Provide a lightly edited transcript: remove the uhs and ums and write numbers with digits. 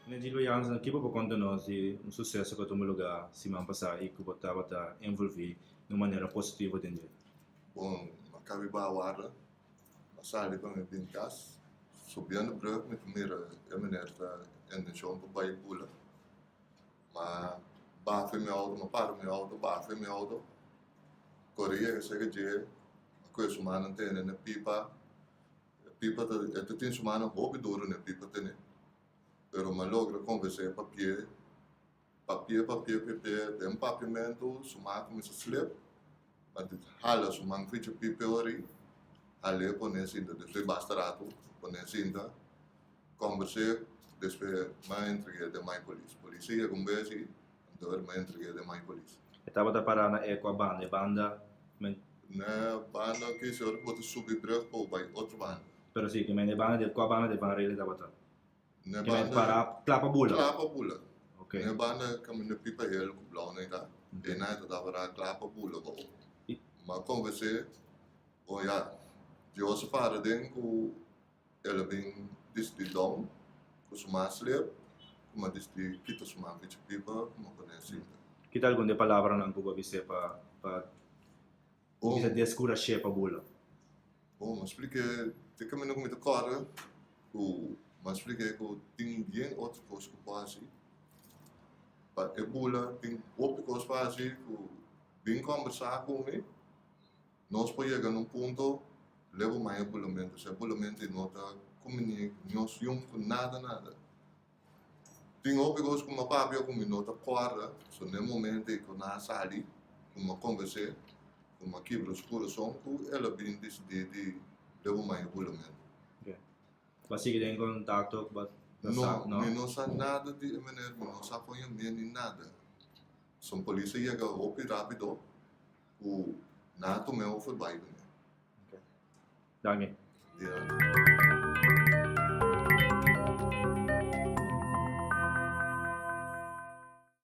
Meneer Gilbert Jansen, kico bo por conta nos di un suceso cu a tuma lugar siman pasa y cu bo tabata envolvi di un manera positivo den dje? Bon, mi a cabi baha warda, mi a sali pa mi bin cas, subiendo brug mi ta mira e meneer ta intencion pa bay bula, Ma bafe mi auto, ma para mi auto, bafe mi auto, kore yega serka dje, a kue su mannan tene na pipa, e pipa ta, e ta tin su mannan hopi duru na e pipa tene, pero mi a logra konvensé papié, papié, papié, papié, den papiamentu su man a kuminsá slip, mi a di hala su man ficha pipa ori, hal'é pone sinta, despues basta ratu pone sinta. Kombers'é, despues m'a entreg'é den mai polis. Polis a yega un bes i anto m'a entreg'é den mai polis. E tabata pará na e kua banda? E banda men. Na banda ki si ora ku bo ta subi brug pa bo bai otro banda. Pero si, ki men e banda di kua banda di Van Riel e tabata? Na e Ki men banda. pará kla pa bula? Kla pa bula. Ok. Na e banda kaminda pipa hel ku blou nan ta, einan e ta tabata kla pa bula pa bo. M'a konvens'é, bo ya, Dios a para den ku. El a bin disidí down ku su man slep, ku m'a disidí kita su man bichi pipa ku m'a pone sinta. Kita algun di e palabranan ku bo a bis'é pa pa bisa deskurash'é pa bula? Bon, m'a splik'é te kaminda ku mi ta kòrda ku m'a splik'é ku tin bien otro kos ku por hasi pa e bula, tin hopi kos pa hasi ku bin kòmbersá ku mi. Nos por yega na un punto lebo mai e bulamento, si e bulamento ei no ta kumini nos yun ku nada nada. Tin hopi kos ku mi a papia ku mi no ta kòrda, so na e momento ei ku nan a sali, ku mi a konvensé, ku mi a kibra su kurason ku el a bin disidí di lebo mai e bulamento. Bo a sigui den kontakto ku bo ta sa? No, mi no sa nada di e meneer, mi no sa kon yam'é ni nada. Son polis a yega hopi rápido. Ku nan a tum'é over bai kuné. Ok. Danki. Di nada.